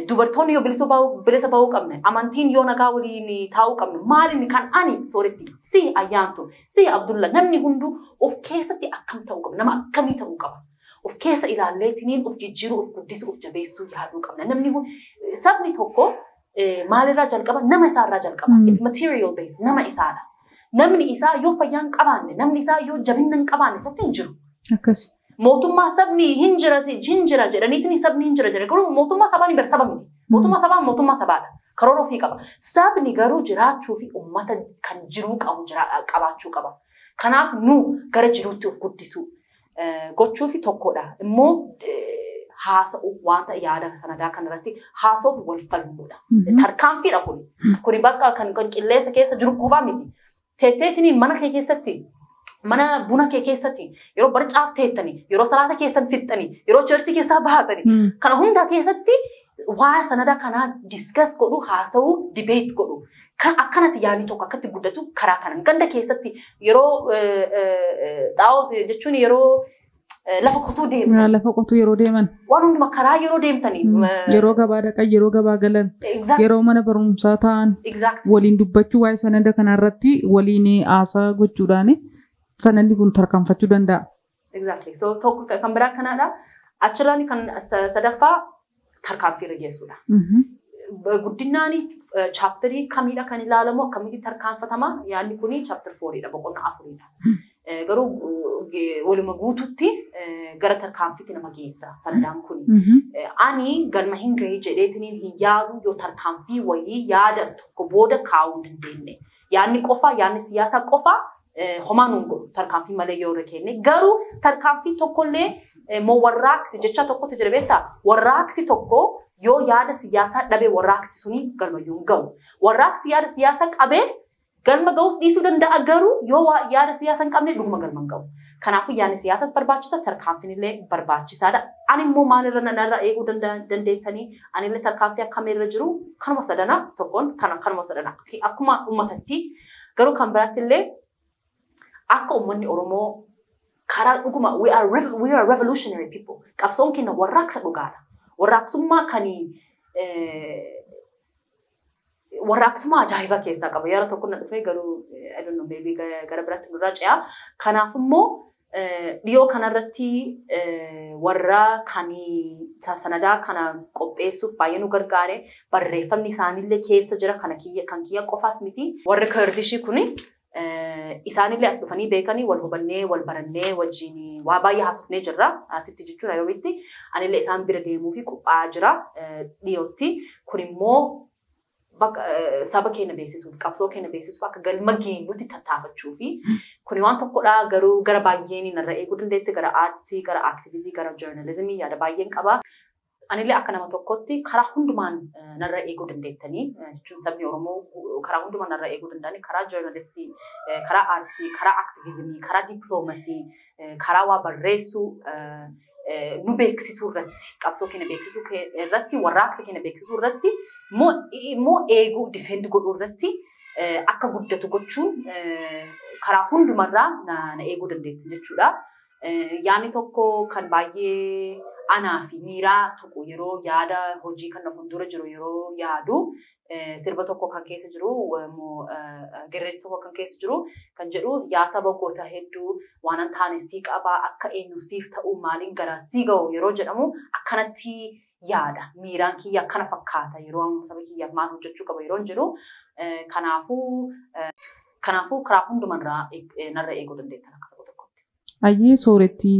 Dubartoonni yoo bilisa bahuu qabna, amantiin yoo nagaa waliin taa'uu qabna, maaliin kan ani sooretti, si ayyaantu, si Abdulla, namni hunduu of keessatti akkam ta'uu qaba, nama akkamii ta'uu qaba. Of keessa ilaalleetiniin of jijjiiruu, of guddisuu, of jabeessuu yaaduu qabna. Namni sabni tokko maalirraa jalqaba? Nama isaarraa jalqaba. It's material based, nama isaadha. Namni isaa yoo fayyaa hin qabaanne, namni isaa yoo jabina hin qabaanne, sabni hin jiru. Akkas. Mootummaa sabni hin jira, hin jira jedhaniitiin sabni hin jira jedhan, garuu mootummaa sabaan hin saba miti. Mootummaa sabaan mootummaa sabaadha. Karoora ofii qaba. Sabni garuu jiraachuu fi uummata kan jiruu qabu qabaachuu qaba. Kanaaf nu gara jiruutti of guddisuu gochuu fi tokkodha. Immoo Haasa'u wanta yaada sanadaa kanarratti haasa'uuf wal falmuudha. Tarkaanfiidha kuni. Kuni bakka kan qilleensa keessa jiru qofaa miti. Teetteetiniin mana kee keessatti, mana buna kee keessatti, yeroo barcaaf teettanii, yeroo salaata keessan fixxanii, yeroo church keessaa bahatanii, kana hunda keessatti waa sanada kanaa discuss godhu, haasa'uu, debate godhu. Kan akkanatti yaadni tokko akkatti guddatu karaa kanan ganda keessatti yeroo xaa'oo jechuun yeroo lafa qotuu deemtan. Lafa qotuu yeroo deeman. Waan hundumaa karaa yeroo deemtanii. Yeroo gabaa dhaqan, yeroo gabaa galan, yeroo mana barumsaa ta'an waliin dubbachuu waa'ee sanada kanarratti waliin haasaa gochuudhaan sanadni kun tarkaanfachuu danda'a. Exactly. So tokko kan biraa kanaadha. Achirraan kan sadaffaa tarkaanfii irra geessudha. Guddinaan chapterii kamiidha kan ilaalamu, akkamitti tarkaanfatama, yaadni kuni chapter 4dha, boqonnaa 4dha. Garuu waluma guututti gara tarkaanfiitti nama geessa sanadaan kuni. Ani galma hin gahee jedheetiniin hin yaadu yoo tarkaanfii wayii yaada tokko booda kaa'uu hin dandeenye. Yaadni qofa, yaadni siyaasaa qofa homaa nuun godhu tarkaanfii malee yoo irra kenne. Garuu tarkaanfii tokkollee moo warraaqsi jecha tokkotu jira beektaa? Warraaqsi tokko yoo yaada siyaasaa dhabe warraaqsi suni galma yoo hin gahu. Warraaqsi yaada siyaasaa qabee galma ga'uus dhiisuu danda'a, garuu yoo yaada siyaasaa hin qabne dhuguma galma hin ga'u. Kanaafuu yaadni siyaasaas barbaachisa, tarkaanfiin illee barbaachisaadha. Ani immoo maalirra narra eeguu dandeettanii, anillee tarkaanfii akkamiirra jiru kanuma sadana tokkoon kanuma sadana akkuma uummatatti, garuu kan biraatti illee akka uummanni Oromoo karaa dhuguma we are revolutionary people. Qabsoon keenya warraaqsa dhugaadha. Warraaqsummaa kan warraaqsummaa ajaa'ibaa keessaa qaba. Yeroo tokko na dhufee garuu, I don't know, maybe gara biraatti nurraa ce'a. Kanaaf immoo dhiyoo kanarratti warra kan sanadaa kana qopheessuuf baay'ee nu gargaare, barreeffamni isaanillee keessa jira, kana kiyya kan kiyya qofaas miti. Warri Kurdishii kuni isaanillee as dhufanii beekanii, wal hubannee, wal barannee, wajjin waa baay'ee haasofnee jirra asitti jechuun Naayiroobiitti. Anillee isaan bira deemuu fi qophaa'aa jira dhiyootti. Kun immoo bakka saba keenya beeksisuuf, qabsoo keenya beeksisuuf, akka galma geenyutti tattaafachuu fi kuni waan tokkodha. Garuu gara baay'een narra eeguu dandeetti, gara aartii, gara activism, gara journalism yaada baay'een qaba. Anillee akka nama tokkotti karaa hundumaan narra eeguu dandeettanii jechuun sabni Oromoo karaa hundumaan narra eeguu danda'anii, karaa journalistii, karaa aartii, karaa activism, karaa dippiloomasii, karaa waa barreessuu, nu beeksisuu irratti, qabsoo keenya beeksisuu irratti, warraaqsa keenya beeksisuu irratti, immoo eeguu, defend godhuu irratti, akka guddatu gochuun karaa hundumarraa na eeguu dandeetti jechuudha. Yaadni tokko kan baay'ee anaa fi miiraa tokko yeroo yaada hojii kan na fuuldura jiru yeroo yaadu, sirba tokko kan keessa jiru, gerreessi tokko kan keessa jiru kan jedhu, "Yaa saba goota hedduu, waan an taane sii qabaa, akka eenyu siif ta'u, maaliin gara sii ga'u" yeroo jedhamu akkanatti yaada. Miiraan kiyya akkana fakkaata yeroo saba kiyyaaf maal hojjechuu qaba yeroo jedhu. Kanaafuu karaa hundumarraa narra eeguu dandeettan akka saba tokkotti. Ayyee Sooretti,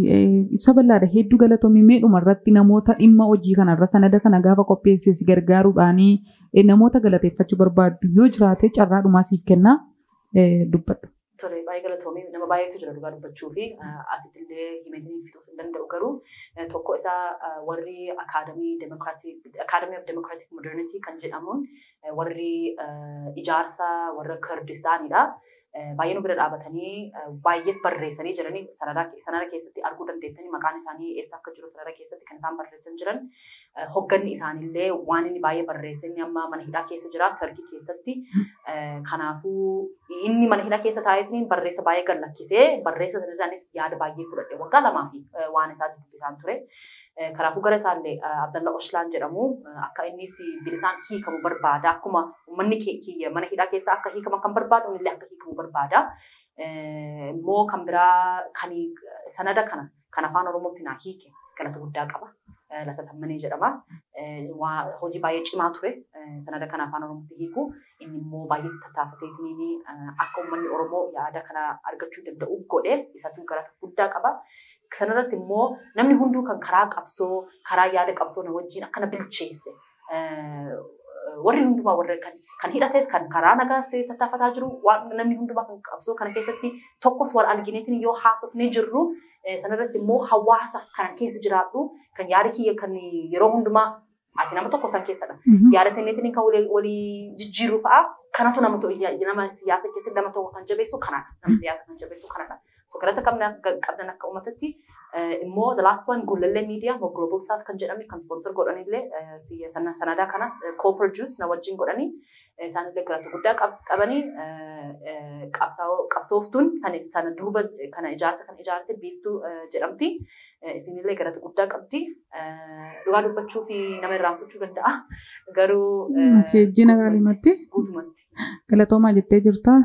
ibsa bal'aadha. Hedduu galatoomii. Meedhuma irratti namoota dhimma hojii kanarra sanada kana gaafa qopheesse si gargaaruudhaanii namoota galateeffachuu barbaaddu yoo jiraate carraadhumaa siif kennaa, dubbadhu. Tole, baay'ee galatoomii. Nama baay'eetu jira dhugaa dubbachuu fi asitti illee himatanii fixuuf hin danda'u, garuu tokko isaa warri Academy of Democratic Modernity kan jedhamuun warri ijaarsa warra Kurdistaanidha. Baay'ee nu bira dhaabatanii baay'ees barreessanii jiranii, sanada keessatti arguu dandeettanii maqaan isaanii eessa akka jiru, sanada keessatti kan isaan barreessan jiran. Hogganni isaaniillee waan inni baay'ee barreesse, inni amma mana hidhaa keessa jira Turkii keessatti. Kanaafuu inni mana hidhaa keessa taa'eetiin barreessa baay'ee gad lakkisee, barreessa sanadaanis yaada baay'ee fudhadhe, waggaa 2 fi waan isaa dubbisaan ture. Kanaafuu gara isaallee Abdalla Oshlaan jedhamu akka innis bilisaan hiikamu barbaada. Akkuma uummanni kiyya mana hidhaa keessa akka hiikaman kan barbaadu, innillee akka hiikamu barbaada. Immoo kan biraa kan sanada kana kan afaan Oromootti naa hiike galata guddaa qaba. Lata Tammanee jedhama. Hojii baay'ee cimaa ture sanada kana afaan Oromootti hiiku. Inni immoo baay'ee tattaafateetiin akka uummanni Oromoo yaada kana argachuu danda'u godhe, isatu galata guddaa qaba. Sanarratti immoo namni hunduu kan karaa qabsoo, karaa yaada qabsoo na wajjin akkana bilcheesse. Warri hundumaa, warri kan hidhates, kan karaa nagaas tattaafataa jiru, waan namni hundumaa kan qabsoo kana keessatti tokkos wal argineetiin yoo haasofnee jirru, sanarratti immoo hawaasa kana keessa jiraadhu kan yaada kiyya kan yeroo hundumaa ati nama tokko san keessadha. Yaada kenneetiin kan walii jijjiiru fa'a kanatu nama nama siyaasa keessatti nama tokko kan jabeessu kanadha. Nama siyaasa kan jabeessu kanadha. So galata qabdan akka uummatatti. Immoo the last one, Gullallee Media Global South kan jedhame kan sponsor godhanillee, sanadaa kanas co-produce na wajjin godhanii, isaanillee galata guddaa qabanii. Qabsooftuun kan sana duuba kana ijaarsa kan ijaarte Biiftuu jedhamti. Isinillee galata guddaa qabdi. Dhugaa dubbachuu fi nama irraanfachuu danda'a. Garuu. General imatti. Guutumatti. Galatoomaa jettee jirta.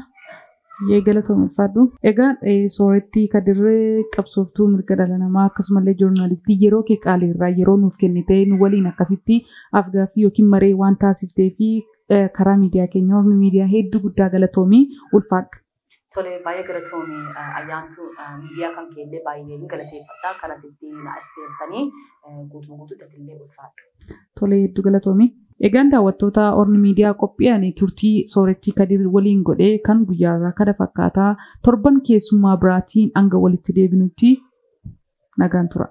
Yee, galatooma, ulfaadhu. Egaa Soorettii Kadirree, qabsooftuu mirga dhala namaa akkasumallee joornaalistii, yeroo kee qaaliirraa yeroo nuuf kennitee nu waliin akkasitti afgaaffii yookiin maree waan taasiftee fi karaa miidiyaa keenya miidiyaa hedduu guddaa galatoomii, ulfaadhu. Tole, baay'ee galatoomii Ayyaantu. Miidiyaa kan keellee baay'ee hin galateeffadha. Kanasitti na affeertanii guutuu guutuutti illee ulfaadhu. Tole, hedduu galatoomii. Egaan daawwattoota Orni Miidiyaa, qophi'an turtii Soorettii Kadir waliin godhee kan guyyaarraa kana fakkaataa. Torban keessummaa biraatiin hanga walitti deebinutti nagaan tura.